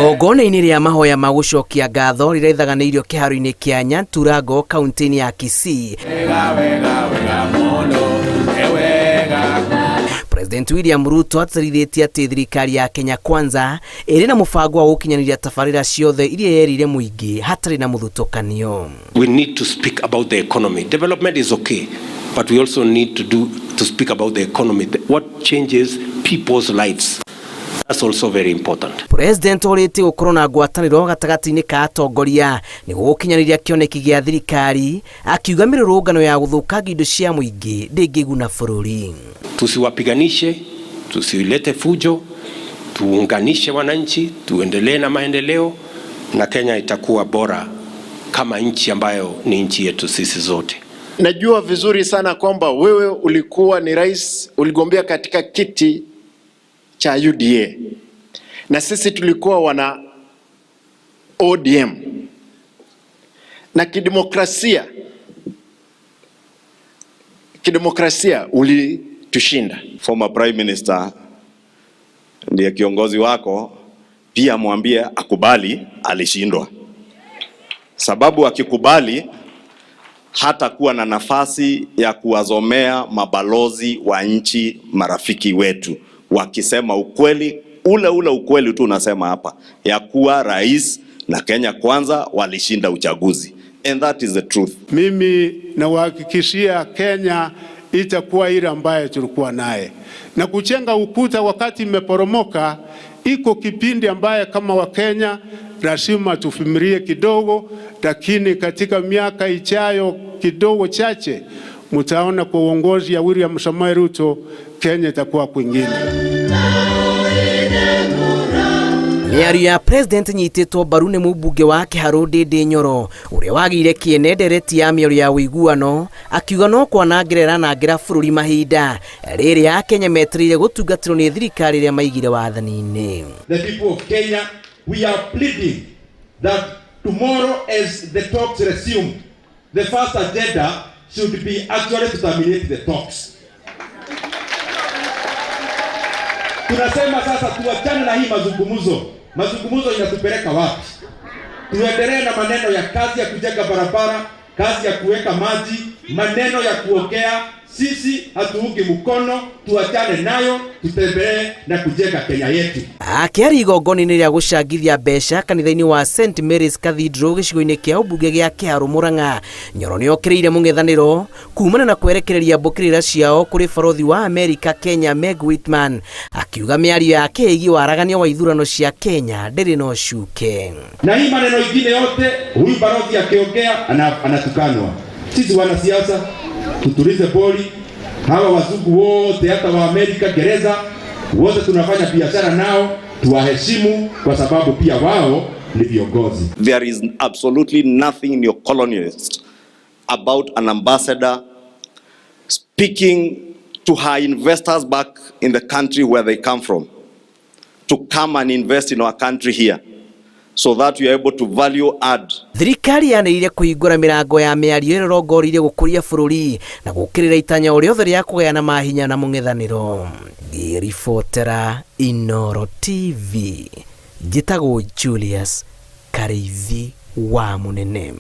Igongona-inĩ rĩa mahoya ma gũcokia ngatho rĩrĩa rĩthaganĩirio kĩharo-inĩ kĩa Nyanturango kaunti-inĩ ya Kisii. President William Ruto atĩtĩrithĩtie atĩ thirikari ya Kenya Kwanza ĩrĩ na mũbango wa gũkinyanĩria tabarĩra ciothe iria yerĩire mũingĩ hatarĩ na mũthutũkanio. We need to speak about the economy. Development is okay, but we also need to do to speak about the economy. What changes people's lives. That's also very important. President orĩtie gũkorwo na ngwatanĩro gatagatĩ-inĩ ka atongoria nĩguo gũkinyanĩria kĩoneki gĩa thirikari, akiuga mĩrũrũngano ya gũthũkangia indo cia mũingĩ ndĩngĩguna bũrũri. Tusiwapiganishe, tusilete fujo, tuunganishe wananchi, tuendelee na maendeleo na Kenya itakuwa bora kama nchi ambayo ni nchi yetu sisi zote. Najua vizuri sana kwamba wewe ulikuwa ni rais, uligombea katika kiti cha UDA na sisi tulikuwa wana ODM, na kidemokrasia ulitushinda. Former Prime Minister ndiye kiongozi wako, pia mwambie akubali alishindwa, sababu akikubali hatakuwa na nafasi ya kuwazomea mabalozi wa nchi marafiki wetu wakisema ukweli ule ule ukweli tu unasema hapa ya kuwa rais na Kenya Kwanza walishinda uchaguzi, and that is the truth. Mimi nawahakikishia Kenya itakuwa ile ambayo tulikuwa naye, na kujenga ukuta wakati imeporomoka, iko kipindi ambaye kama Wakenya lazima tuvumilie kidogo, lakini katika miaka ijayo kidogo chache mtaona kwa uongozi ya William Samoei Ruto Kenya itakuwa kwingine. Mĩario ya President nyitĩtwo mbaru nĩ mũmbunge wa Kĩharũ Ndĩndĩ Nyoro ũrĩa wagĩire kĩene ndereti ya mĩario ya ũiguano, akiuga no kwanangĩra ĩranangĩra bũrũri mahinda rĩrĩa Akenya metereire gũtungatĩrwo nĩ thirikari ĩrĩa maigire wathani-inĩ. The people of Kenya, we are pleading that tomorrow as the talks resume, the first agenda should be actually to terminate the talks. Tunasema sasa tuachane na hii mazungumzo. Mazungumzo inatupeleka wapi? Tuendelee na maneno ya kazi ya kujenga barabara, kazi ya kuweka maji, maneno ya kuongea. Sisi hatuungi mkono, tuachane nayo, tutembee na kujenga Kenya yetu. Akĩaria igongona-inĩ rĩa gũcangithia mbeca kanitha-inĩ wa St Mary's Cathedral gĩcigo-inĩ kĩa ũmbunge gĩa Kĩharũ Murang'a, Nyoro nĩokĩrĩire mũng'ethanĩro kumana na kwerekereria mbũkĩrĩra ciao kũrĩ barothi wa Amerika Kenya Meg Whitman, akiuga mĩario yake ĩgiĩ waragania wa ithurano cia Kenya ndĩrĩ na ũcuke. Na hii maneno ingine yote huyu barothi akiongea anatukanwa. Sisi wanasiasa tutulize boli. Hawa wazungu wote hata wa Amerika, Gereza, wote tunafanya biashara nao, tuwaheshimu kwa sababu pia wao ni viongozi. There is absolutely nothing neo-colonialist about an ambassador speaking to her investors back in the country where they come from to come and invest in our country here so that we are able to value add. Thirikari yanĩrĩire kũhingũra mĩrango ya mĩario ĩrĩa ĩrongoreirie gũkũria bũrũri na gũũkĩrĩra itanya o rĩothe rĩa kũgayana mahinya na mũng'ethanĩro. Ngĩribotera Inooro TV, njĩtagwo Julius Karĩithi wa Mũnene.